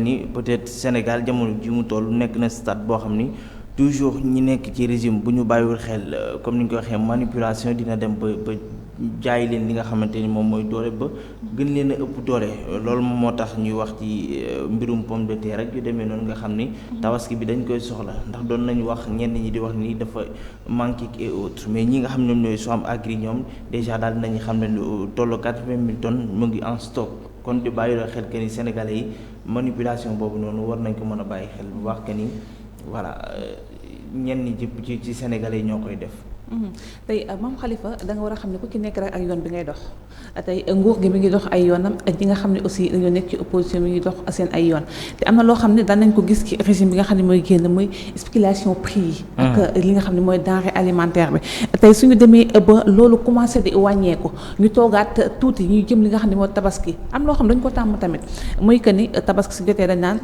ni peut-être Sénégal jamono ji mu toll nekk na stade boo xam ni toujours ñi nekk ci régime bu ñu bàyyiwul xel comme ni ñu ko waxee manipulation dina dem ba jaay leen li nga xamante ni moom mooy doole ba gën leen a ëpp doole loolu moom moo tax ñuy wax ci mbirum pomme de terre rek yu demee noonu nga xam ni tabaski bi dañ koy soxla ndax doon nañu wax ñenn ñi di wax ni dafa manqué et autres mais ñi nga xam ñoom ñooy Soham Agri ñoom déjà daal dinañu xam ne lu tollu 80 000 tonnes mu ngi en stock kon di bàyyi xel que ni sénégalais yi manipulation boobu noonu war nañ ko mën a bàyyi xel bu baax que ni voilà ñenn ñi ci sénégalais yi ñoo koy def. tey Mame Khalifa da nga war a xam ne ku ci nekk rek ak yoon bi ngay dox tey nguur gi mi ngi dox ay yoonam ak ñi nga xam ne aussi dañoo nekk ci opposition mi ngi dox seen ay yoon te am na loo xam ne daan nañ ko gis ci régime bi nga xam ne mooy génn muy spéculation prix yi ak li nga xam ne mooy denrée alimentaire bi tey suñu demee ba loolu commencé di wàññeeku ñu toogaat tuuti ñuy jëm li nga xam ne mooy tabaski am loo xam ne dañ ko tàmm tamit muy que ni tabaski su jotee dañ naan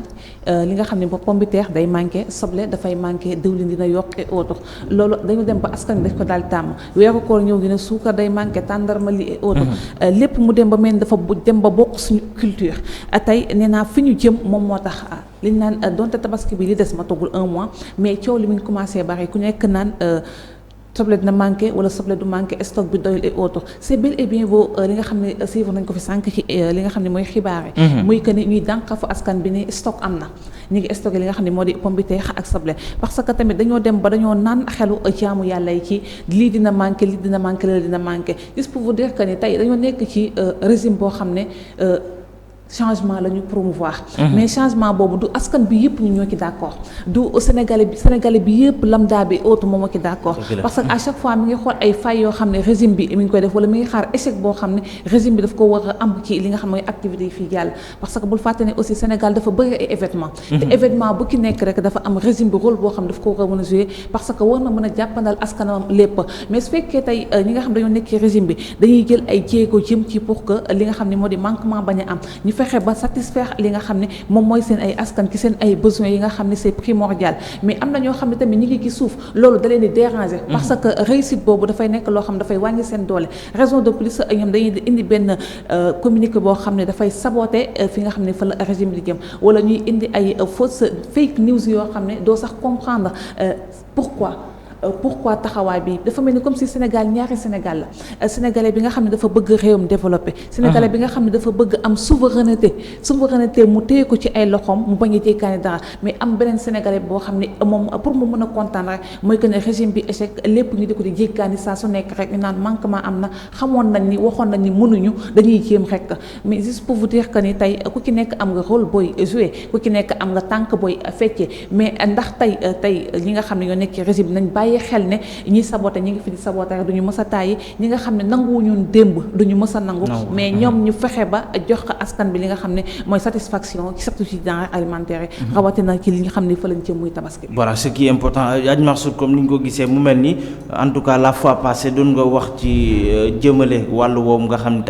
li nga xam ne mooy pomme de terre day manqué soble dafay manqué diwlin dina yokk et autres loolu dañu dem ba askan ko daal tàmm weeru koor ñëw gi ne suukar day manqué tàndarma li et autres lépp mu dem ba mel dafa dem ba bokk suñu culture tey nee naa fi ñu jëm moom moo tax liñ naan donte tabaski bi li des ma toggul 1 mois mais coow li mu ngi commencé bari ku nekk naan soble dina manqué wala soble du manqué stock bi doyul et autres c'est bel et bien beau li nga xam ne suivre nañ ko fi sànq ci li nga xam ne mooy xibaar yi muy que ni ñuy dànqafu askan bi ne stock am na ñu ngi stocké li nga xam ne moo di pomme de terre ak soble parce que tamit dañoo dem ba dañoo naan xelu jaamu yàlla yi ci lii dina manqué lii dina manqué lii dina manqué juste pour vous dire que ni tey dañoo nekk ci régime boo xam ne changement la ñu promouvoir mais changement boobu du askan bi yëpp ñu ñoo ci d'accord du sénégalais bi yëpp lambda bi autre moom moo ci d'accord parce que à chaque fois mi ngi xool ay failles yoo xam ne régime bi mi ngi koy def wala mi ngi xaar échec boo xam ne régime bi daf ko war a am ci li nga xam ne mooy activités yi fii jàll parce que bul fàtte ne aussi Sénégal dafa bëri ay événement te événement bu ki nekk rek dafa am régime bi rôle boo xam ne daf ko war a mën a jouer parce que war na mën a jàppandal askanam lépp mais su fekkee tey ñi nga xam dañoo nekk ci régime bi dañuy jël ay jéego jëm ci pour que li nga xam ne moo di manquement bañ a am fexe ba satisfaire li nga xam ne moom mooy seen ay askan ci seen ay besoins yi nga xam ne c'est primordial mais am na ñoo xam ne tamit ñi ngi ci suuf loolu da leen di déranger parce que réussite boobu dafay nekk loo xam ne dafay wàññi seen doole raison de plus ñoom dañuy indi benn communiqué boo xam ne dafay saboter fi nga xam ne fa la régime di jëm wala ñuy indi ay fausse fake news yoo xam ne doo sax comprendre pourquoi taxawaay bi dafa mel ni comme si Sénégal ñaari Sénégal la sénégalais bi nga xam ne dafa bëgg réewam développé sénégalais bi nga xam ne dafa bëgg am souveraineté mu téye ko ci ay loxoom mu bañ a jéggaani dara mais am beneen sénégalais boo xam ne moom pour mu mën a kontaan rek mooy que ne régime bi échec lépp ñu di ko di jéggaani saa su nekk rek ñu naan manquement am na xamoon nañ ni waxoon nañ ni mënuñu dañuy jéem rek mais juste pour vous dire que ni tey ku ci nekk am nga rôle booy joué ku ci nekk am nga tànk booy feccee mais ndax tey ñi nga xam ne ñoo nekk ci régime nañ bàyyi xel ne ñi saboté ñi ngi fi di saboté rek duñu mës a tàyyi ñi nga xam ne nanguwuñu démb duñu mës a nangu mais ñoom ñu fexe ba jox ko askan bi li nga xam ne mooy satisfaction surtout ci denrées alimentaires yi rawatina ci li nga xam ne fa lañ ci muy tabaski voilà ce qui est important Hadj Mansour comme ni ñu ko gisee mu mel ni en tout cas la fois passée doon nga wax ci jëmale wàllu woowu nga xam ne